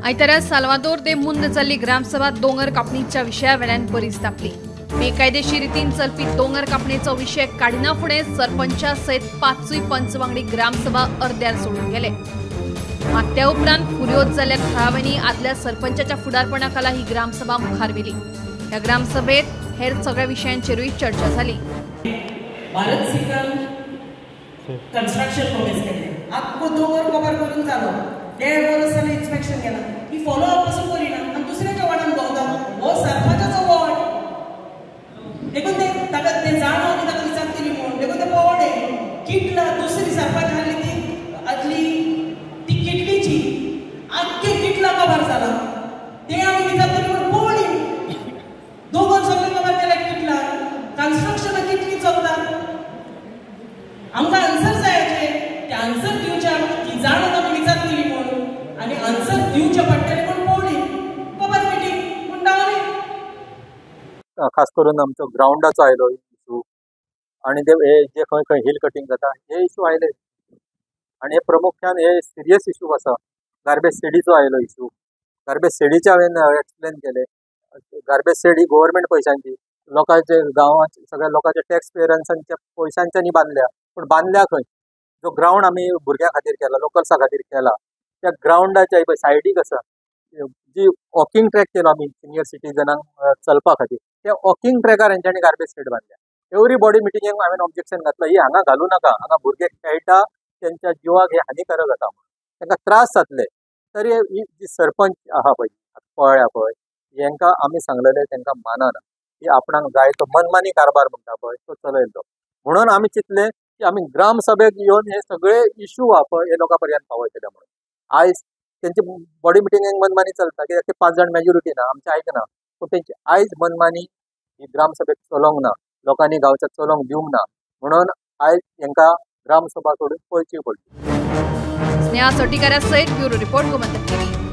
आयतारा साल्वादोर दे मुंद जाल्ली ग्रामसभा दोंगर कापणीच्या विशयावेल्यान बरीच तापली. बेकायदेशीर रितीन चलपी दोंगर कापणेचो विशय काडिना फुडें सरपंचा सयत 5 पंच वांगडी ग्रामसभा अर्द्यार सोडून गेले. मात त्या उपरांत फुर्योज जाल्ल्या थळाव्यांनी आदल्या सरपंचाच्या फुडारपणाखाला ही ग्रामसभा मुखार व्हेली. ह्या ग्रामसभेत हेर सगळ्या विशयांचेरूय चर्चा झाली. भारत सिकल कन्स्ट्रक्शन प्रोमिस केले, आख्खो दोंगर कवर करून जालो, 1.5 वर्स जालें इन्स्पेक्शन केला, ही फॉलो अप पासून करिना आनी दुसऱ्याच्या वार्डान भोंवता. हो सरपंचाचो वॉर्ड, देखून ते ताका ते जाणो आनी ताका विचारतली म्हूण, देखून ते पवडे किटला दुसरी सरपंच आहली ती आदली ती किटलीची आख्खे किटला कवर जाला, ते आमी विचारतली म्हूण पवडी दोंगर सगळे कवर केल्या किटला, कन्स्ट्रक्शनां कितली चलता. आमकां आन्सर जायाचे, ते आन्सर दिवचे आमकां ती जाणून आमी विचारतली म्हूण, आनी आन्सर दिवचे पडटले म्हूण पवली कबर मिटींग म्हूण डावली. खास करून आमचो ग्रावंडाचो आयलो इशू आनी ते हे जे खंय खंय हिल कटींग जाता हे इशू आयले आनी हे प्रामुख्यान हे सिरियस इशू आसा. गार्बेज शेडीचो आयलो इशू, गार्बेज शेडीचे हांवें एक्सप्लेन केले. गार्बेज शेड ही गव्हर्मेंट पयशांची, लोकांचे गांवांत सगळ्या लोकांच्या टॅक्स पेयर्सांच्या पयशांच्यानी बांदल्या, पूण बांदल्या खंय? जो ग्रावंड आमी भुरग्यां खातीर केला, लोकल्सा खातीर केला, त्या ग्रावंडाच्या पळय सायडीक आसा जी वॉकिंग ट्रॅक केलो आमी सिनियर सिटीजनांक चलपा खातीर, त्या वॉकिंग ट्रॅकार हेंच्यांनी गार्बेज शेड बांदल्या. एवरी बॉडी मिटिंगेक हांवें ऑब्जेक्शन घातलं, ही हांगा घालूं नाका, हांगा भुरगे खेळटा, तेंच्या जिवाक हे हानिकारक जाता म्हणून तांकां त्रास जातले. तरी ही जी सरपंच आहा पळय पळ्या पळय, हेंकां आमी सांगलेलें तांकां मानना, की आपणाक जाय तो मनमानी कारभार म्हणटा पळय तो चलयलो. म्हणून आमी चिंतलें की आमी ग्रामसभेक येवन हे सगळे इशू आहा पळय हे लोकां पर्यंत पावयतले म्हणून. आयज तेंची बॉडी मिटिंगेक मनमानी चलता, कित्याक ते 5 जाण मेजोरिटी ना, आमचें आयकना, पूण तेंची आयज मनमानी ही ग्रामसभेक चलोवंक ना, लोकांनी गांवच्या चलोवंक दिवंक ना, म्हणून आयज हेंकां ग्रामसभा सोडून पळची पडली. स्नेहा सटीकारा सहित ब्युरो रिपोर्ट, गोमंतक टीव्ही.